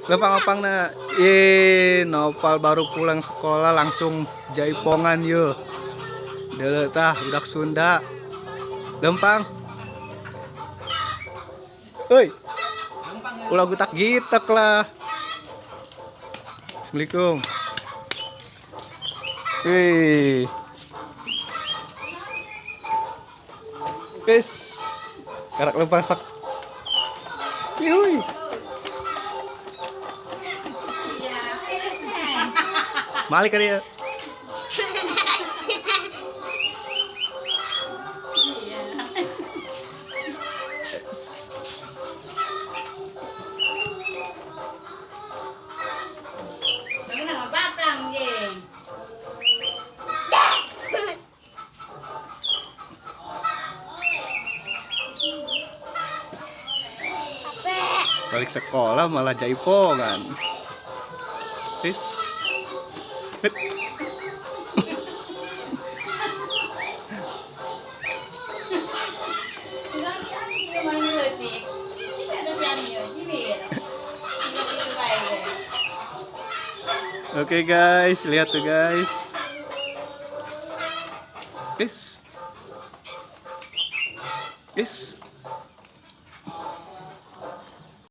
Lempang opang na. Ih, Nopal baru pulang sekolah langsung jaipongan yeuh. Deuleu tah budak Sunda. Lempang. Euy. Ulah gutak gitek lah. Assalamualaikum. Wih. Wis. Karak lempang sok. Yuhui. Malik kali ya. Balik sekolah malah jaipongan. Wis. Oke guys, lihat tuh guys. Is. Is.